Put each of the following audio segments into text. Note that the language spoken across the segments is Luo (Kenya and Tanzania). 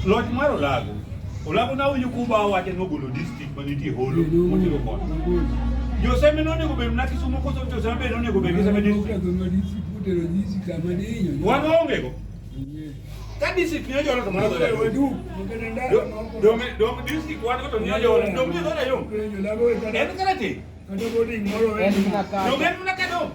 Loch mar Olago. Olago nawinjo kuba wacho ni ogolo district manitie Holo motero koni. Joseme nonego bed na Kisumo koso Joseme be nonego bed Kiseme district. Wan waonge go. Ka district ni ojolo to mano dhoda yom. Dong district wan go to ni ojolo. Dong ni dhoda yom. En karate. En mana ka. Dong en mana kadong.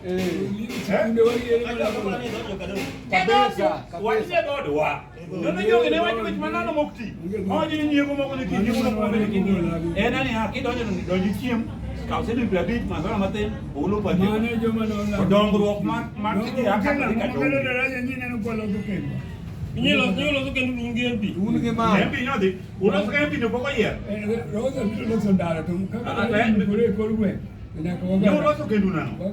Kabisa, Wach ne dhodwa. Nono jogi ne wacho weche manono mok ti. Owacho ni nyiego moko nitie, nyiego moko bende nitie. En ani ha kidonjo to donj ichiem, kaw siling piero abich, masala matin, oulo pache. To dongruok mar kidhi aka dhi ka dong. Inyalo loso kendo un gi MP. Un gi ma. MP nyodhi, uloso ka MP to pok oyier. Nyuloso kendo nang'o?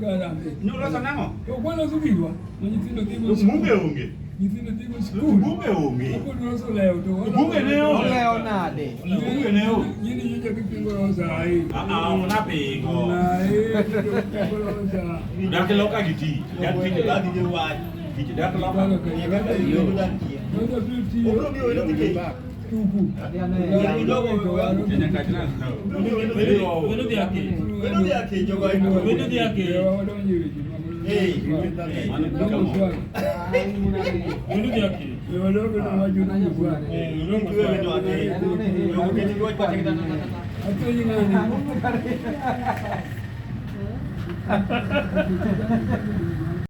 Nyuloso nang'o? Bunge onge. Bunge onge. Bunge ne onge. Olewo nade? Bunge ne onge. Ah, ah, ok napingo. Dak loka gi tich. Dak tich dak tich dak loka. Wendo dhi ake. Wendo dhi ake. Wendo dhi ake.